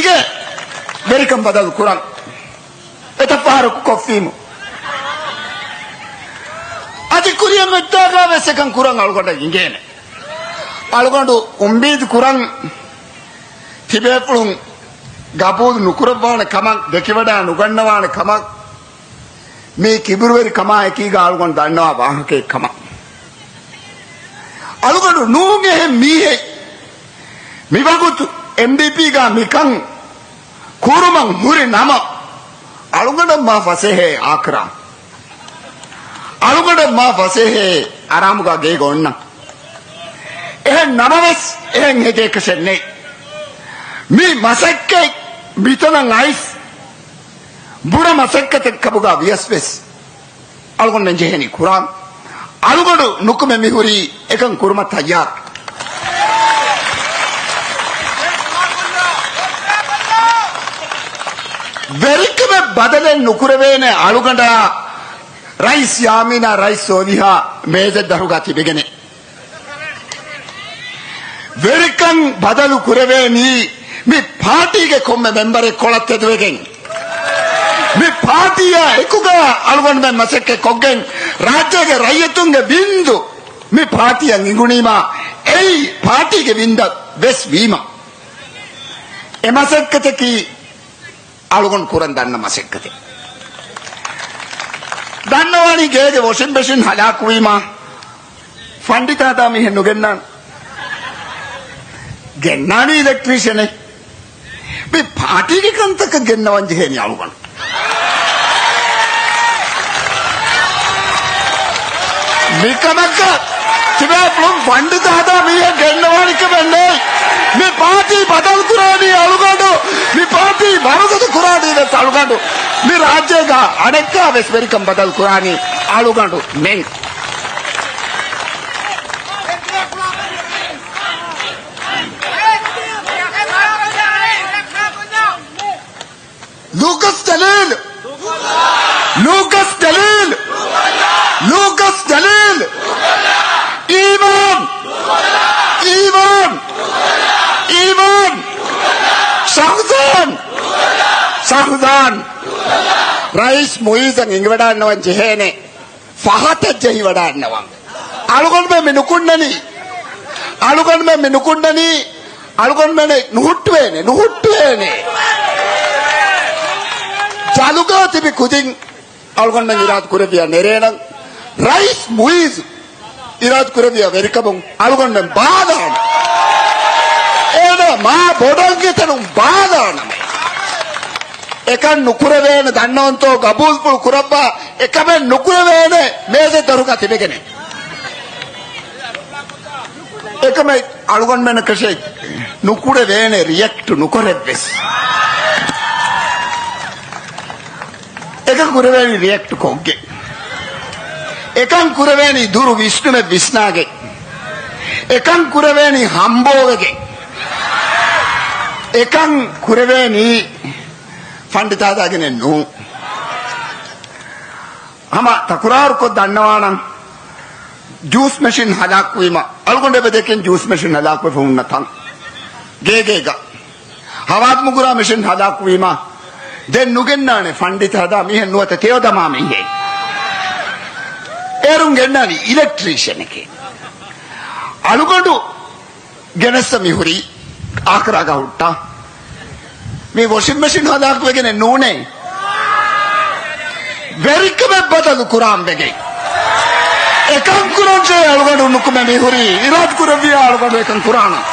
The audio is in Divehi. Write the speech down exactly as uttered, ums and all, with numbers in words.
ގެ ވެރިކަން ބަދަލު ކުރަން. އެތައް ފަހަރަކު ކޮށްފީމު. އަދި ކުރިއަށް އޮތްތާގަ ވެސް އެކަން ކުރަން އަޅުގަނޑަށް އިނގޭނެ. އަޅުގަނޑު އުއްމީދު ކުރަން ތިބޭފުޅުން ގަބޫލު ނުކުރައްވާނެ ކަމަށް، ދެކިވަޑާ ނުގަންނަވާނެ ކަމަށް. މީ ކިބުރުވެރިކަމާ އެކީގަ އަޅުގަނޑު ދަންނަވާ ވާހަކައެއް ކަމަށް. އަޅުގަނޑު ނޫން އެހެން މީހެއް. މިވަގުތު އެމްޑީޕީގަ މިކަން ކުރުމަށް ހުރި ނަމަ، އަޅުގަނޑަށް މާ ފަސޭހައޭ އާކްރާ. އަޅުގަނޑަށް މާ ފަސޭހައޭ އަރާމުގަ ގޭގަ އޮންނަން. އެހެން ނަމަވެސް، އެހެން ހެދޭކަށެއް ނެތް. މި މަސައްކަތް މިތަނަށް އައިސް ބުރަ މަސައްކަތެއް ކަމުގަ ވިޔަސް ވެސް، އަޅުގަނޑުމެން ޖެހޭނީ ކުރާން. އަޅުގަނޑު ނުކުމެ މިހުރީ އެކަން ކުރުމަށް ތައްޔާރު. ވެރިކަމެއް ބަދަލެއް ނުކުރެވޭނެ އަޅުގަނޑާ ރައީސް ޔާމީނާ ރައީސް ސޯލިހާ މޭޒެއް ދަށުގަ ތިބެގެނެ. ވެރިކަން ބަދަލު ކުރެވޭނީ މި ޕާޓީގެ ކޮންމެ މެމްބަރެއް ކޮޅަށް ތެދުވެގެން، މި ޕާޓީއާ އެކުގަ އަޅުގަނޑުމެން މަސައްކަތް ކޮށްގެން، ރާއްޖޭގެ ރައްޔިތުންގެ ވިންދު މި ޕާޓީއަށް އިނގުނީމާ، އެއީ ޕާޓީގެ ވިންދަށް ވެސް ވީމަ. އެ މަސައްކަތަކީ އަޅުގަނޑު ކުރަން ދަންނަ މަސައްކަތެއް. ދަންނަވާނީ ގޭގެ ވޮޝިން މެޝިން ހަލާކުވީމާ، ފަންޑިތާ ހަދާ މީހެއް ނުގެންނާނެ. ގެންނާނީ އިލެކްޓްރީޝަނެއް. މި ޕާޓީގެ ކަންތަކަށް ގެންނަވަން ޖެހޭނީ އަޅުގަނޑު. މިކަމަކަށް ތިބޭފުޅުން ފަންޑިތާ ހަދާ މީހެއް ގެންނަވާނެ ކަމެއް ނެތް. މި ޕާޓީ ބަދަލު ކުރާނީ އަޅުގަނޑު. މި ޕާޓީ މަރުގަދަ ކުރާނީ ވެސް އަޅުގަނޑު. މި ރާއްޖޭގަ އަނެއްކާ ވެސް ވެރިކަން ބަދަލު ކުރާނީ އަޅުގަނޑުމެން. ލޫކަސް ޖަލީލް! ލޫކަސް ޖަލީލް! ލޫކަސް ޖަލީލް! އީމާން! އީމާން! އީމާން! ޝަހްޒާން! ޝަހްޒާން! ރައީސް މުއިއްޒަށް އެނގިވަޑާންނަވަން ޖެހޭނެ. ފަހަތަށް ޖެހިވަޑާންނަވަން. އަޅުގަނޑުމެން މި ނުކުންނަނީ. އަޅުގަނޑުމެން މި ނުކުންނަނީ. އަޅުގަނޑުމެން ނުހުއްޓުވޭނެ، ނުހުއްޓުވޭނެ. ޖަލުގަ ތިބި ކުދިން އަޅުގަނޑުމެން އިރާދަ ކުރެއްވިޔާ ނެރޭނަން. ރައީސް މުއިއްޒު އިރާދަ ކުރެއްވިޔާ ވެރިކަމުން އަޅުގަނޑުމެން ބާލާނަން. އޭނާ މާ ބޮޑަށް އެތަނުން ބާލާނަމޭ. އެކަން ނުކުރެވޭނެ، ދަންނަވަންތޯ ގަބޫލުފުޅު ކުރައްވާ، އެކަމެއް ނުކުރެވޭނެ މޭޒެއް ދަށުގަ ތިބެގެނެ. އެކަމެއް އަޅުގަނޑުމެންނަކަށެއް ނުކުރެވޭނެ ރިއެކްޓް ނުކުރެއްވެސް. އެކަން ކުރެވޭނީ ރިއެކްޓް ކޮށްގެން. އެކަން ކުރެވޭނީ ދުރު ވިސްނުމެއް ވިސްނާގެން. އެކަން ކުރެވޭނީ ހަމްބޯވެގެން. އެކަން ކުރެވޭނީ ފަންޑިތާ ހަދާގެނެއް ނޫން. ހަމަ ތަކުރާރުކޮށް ދަންނަވާނަން، ޖޫސް މެޝިން ހަލާކުވީމަ އަޅުގަނޑު އެބަ ދެކެން ޖޫސް މެޝިން ހަލާކުވެފަ ހުންނަ ތަން. ގޭގޭގަ ހަވާދު މުގުރާ މެޝިން ހަލާކުވީމާ، ދެން ނުގެންނާނެ ފަންޑިތަ ހަދާ މީހެއް ނުވަތަ ތެޔޮ ދަމާ މީހެއް. އޭރުން ގެންނާނީ އިލެކްޓްރީޝަނެކޭ. އަޅުގަނޑު ގެނެއްސަ މިހުރީ އާކްރާގަ ހުއްޓާ. މި ވޮޝިން މެޝިން ހަލާކުވެގެނެއް ނޫނޭ. ވެރިކަމެއް ބަދަލު ކުރާން ވެގެން. އެކަން ކުރަންޖެހޭ އަޅުގަނޑު ނުކުމެ މިހުރީ އިރާދަ ކުރެއްވިޔާ އަޅުގަނޑު އެކަން ކުރާނަން.